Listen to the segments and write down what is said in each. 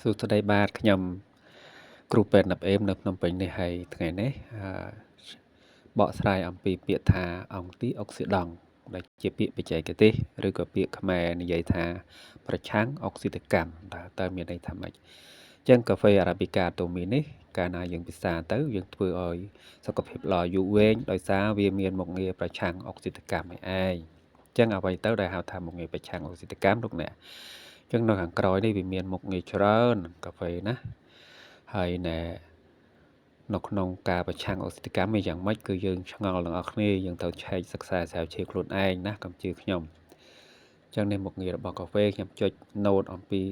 សួស្តីបាទខ្ញុំគ្រូពេទ្យណាប់អេមនៅភ្នំពេញនេះហើយថ្ងៃនេះបកស្រាយអំពីពាក្យថាអង់ទីអុកស៊ីដង់ដែលជាពាក្យបច្ចេកទេសឬក៏ពាក្យខ្មែរនិយាយថាប្រឆាំងអុកស៊ីតកម្មតើមានន័យថាម៉េចអញ្ចឹងកាហ្វេអារ៉ាប៊ីកាតូមីនេះកាលណាយើងពិសាទៅយើងធ្វើឲ្យសុខភាពល្អយូរវែងដោយសារវាមានមុខងារប្រឆាំងអុកស៊ីតកម្មឯងអញ្ចឹងអ្វីទៅដែលហៅថាមុខងារប្រឆាំងអុកស៊ីតកម្មលោកអ្នកចឹងនៅខាងក្រោយនេះវាមានមុខងារច្រើនកាហ្វេណាហើយណែនៅក្នុងការប្រឆាំងអុកស៊ីតកម្មវាយ៉ាងម៉េចគឺយើងឆ្ងល់ទាំងអស់គ្នាយើងត្រូវឆែកសិក្សាស្រាវជ្រាវខ្លួនឯងណាកុំជឿខ្ញុំអញ្ចឹងនេះមុខងាររបស់កាហ្វេខ្ញុំចុច note អំពី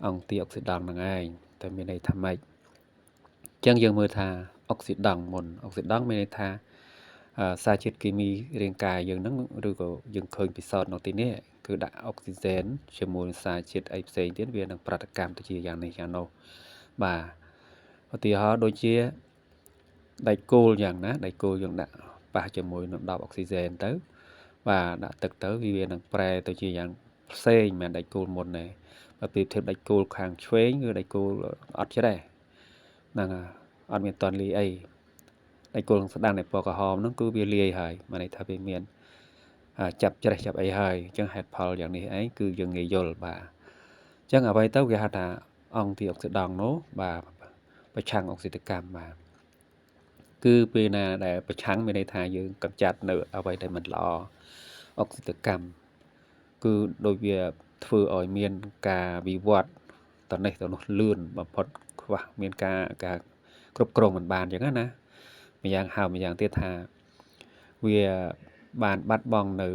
អង់ទីអុកស៊ីដង់ហ្នឹងឯងតែមានន័យថាម៉េចអញ្ចឹងយើងមើលថាអុកស៊ីដង់មុនអុកស៊ីដង់មានន័យថាសារជាតិគីមីរាងកាយយើងហ្នឹងឬក៏យើងឃើញពិសោធន៍នៅទីនេះគឺដាក់អុកស៊ីសែនជាមួយនឹងសារជាតិអីផ្សេងទៀតវានឹងប្រតិកម្មទៅជាយ៉ាងនេះយ៉ាងនោះបាទឧទាហរណ៍ដូចជាដែកគោលយ៉ាងណាដែកគោលយើងដាក់ប៉ះជាមួយនឹង10អុកស៊ីសែនទៅបាទដាក់ទឹកទៅវានឹងប្រែទៅជាយ៉ាងផ្សេងមិនមែនដែកគោលមុនទេបើប្រៀបធៀបដែកគោលខាងឆ្វេងគឺដែកគោលអត់ច្រេះហ្នឹងអត់មានតន់លីអីដែកគោលស្ដាំនៃពណ៌ក្រហមហ្នឹងគឺវាលាយហើយមានន័យថាវាមានចាប់ច្រេះចាប់អីហើយអញ្ចឹងហេតុផលយ៉ាងនេះឯងគឺយើងងាយយល់បាទអញ្ចឹងអ្វីទៅគេហៅថាអង់ទីអុកស៊ីដង់នោះបាទប្រឆាំងអុកស៊ីតកម្មបាទគឺពេលណាដែលប្រឆាំងមានន័យថាយើងកម្ចាត់នៅអ្វីដែលមិនល្អអុកស៊ីតកម្មគឺដូចវាធ្វើឲ្យមានការវិវត្តតនេះទៅនោះលឿនបំផុតខ្វះមានការគ្រប់គ្រងមិនបានអញ្ចឹងណាម្យ៉ាងហៅម្យ៉ាងទៀតថាវាបានបាត់បង់នៅ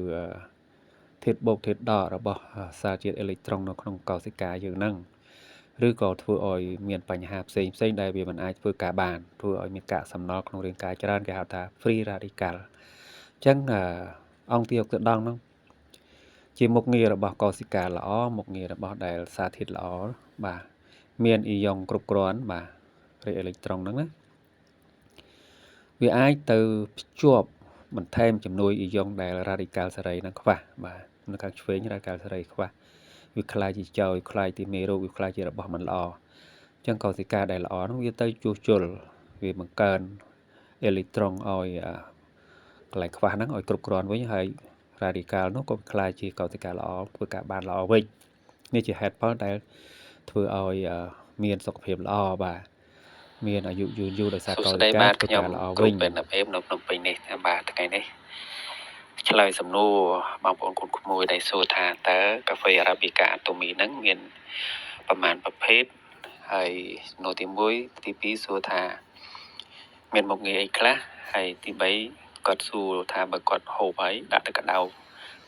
ធាតុបូកធាតុដករបស់សារជាតិអេឡិចត្រុងនៅក្នុងកោសិកាយើងហ្នឹងឬក៏ធ្វើឲ្យមានបញ្ហាផ្សេងផ្សេងដែលវាមិនអាចធ្វើការបានធ្វើឲ្យមានកាកសំណល់ក្នុងរាងកាយច្រើនគេហៅថា free radical អញ្ចឹងអង់ទីអុកស៊ីដង់ហ្នឹងជាមុខងាររបស់កោសិកាល្អមុខងាររបស់ដែលសារធាតុល្អបាទមានអ៊ីយ៉ុងគ្រប់គ្រាន់បាទរេអេឡិចត្រុងហ្នឹងណាវាអាចទៅភ្ជាប់បន្ថែមជំនួយអ៊ីយ៉ុងដែលរ៉ាឌីកាល់សេរីហ្នឹងខ្វះបាទនៅខាងឆ្វេងរ៉ាឌីកាល់សេរីខ្វះវាคล้ายជាចោយคล้ายទីមេរោគវាคล้ายជារបស់មិនល្អអញ្ចឹងកោសិកាដែលល្អហ្នឹងវាទៅជួសជុលវាបង្កើនអេឡិចត្រុងឲ្យកន្លែងខ្វះហ្នឹងឲ្យគ្រប់គ្រាន់វិញហើយរ៉ាឌីកាល់នោះក៏คล้ายជាកោសិកាល្អធ្វើការបានល្អវិញនេះជាហេតុផលដែលធ្វើឲ្យមានសុខភាពល្អបាទមានអាយុយូរយូរដោយសារកោសិកាធ្វើការល្អវិញគ្រូពេទ្យណាប់អេមនៅភ្នំពេញនេះបាទថ្ងៃនេះឆ្លើយសំណួរបងប្អូនកូនក្មួយដែលសួរថាតើកាហ្វេអារ៉ាប៊ីកាអាតូមីហ្នឹងមានប្រមាណប្រភេទហើយសំណួរទី1ទី2សួរថាមានមុខងារអីខ្លះហើយទី3គាត់សួរថាបើគាត់ហូបហើយដាក់ទឹកក្តៅ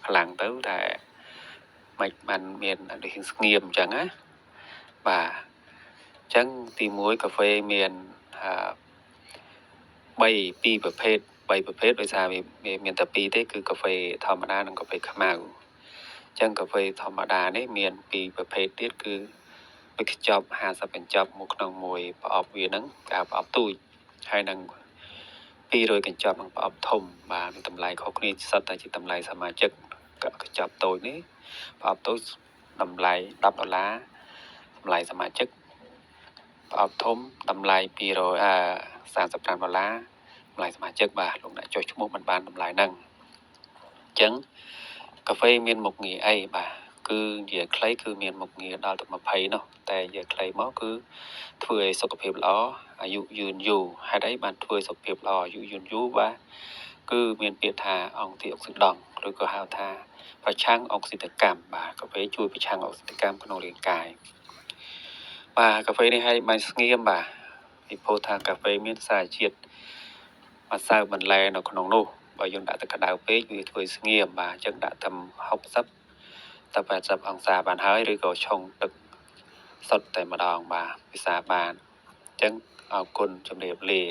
ខ្លាំងទៅតែមិនបានមានដូចស្ងៀមអញ្ចឹងណាបាទអញ្ចឹងទី1កាហ្វេមាន3 2ប្រភេទ3ប្រភេទដោយសារវាមានតែ2ទេគឺកាហ្វេធម្មតានិងកាហ្វេខ្មៅអញ្ចឹងកាហ្វេធម្មតានេះមាន2ប្រភេទទៀតគឺមួយខ្ចប់50កញ្ចប់មកក្នុងមួយប្រអប់វាហ្នឹងគេហៅប្រអប់ទូចហើយនឹង200កញ្ចប់និងប្រអប់ធំបាទមានតម្លៃខុសគ្នាសុទ្ធតែជាតម្លៃសមាជិកកញ្ចប់តូចនេះប្រអប់តូចតម្លៃ10ដុល្លារតម្លៃសមាជិកប្រអប់ធំតម្លៃ235ដុល្លារតម្លៃសមាជិកបាទលោកអ្នកចុះឈ្មោះមិនបានតម្លៃហ្នឹងអញ្ចឹងកាហ្វេមានមុខងារអីបាទគឺនិយាយខ្លីគឺមានមុខងារដល់ទៅ20នោះតែនិយាយខ្លីមកគឺធ្វើឲ្យសុខភាពល្អអាយុយឺនយូរហេតុអីបានធ្វើឲ្យសុខភាពល្អអាយុយឺនយូរបាទគឺមានពាក្យថាអង់ទីអុកស៊ីដង់ឬក៏ហៅថាប្រឆាំងអុកស៊ីតកម្មបាទកាហ្វេជួយប្រឆាំងអុកស៊ីតកម្មក្នុងរាងកាយបាទកាហ្វេនេះឲ្យបានស្ងៀមបាទពីព្រោះថាកាហ្វេមានសារជាតិម្សៅបន្លែនៅក្នុងនោះបើយើងដាក់ទឹកក្តៅពេកវាធ្វើស្ងៀមបាទអញ្ចឹងដាក់ត្រឹម60ទៅ80អង្សាបានហើយឬក៏ឆុងទឹកសុទ្ធតែម្ដងបាទពិសាបានអញ្ចឹងអរគុណជម្រាបលា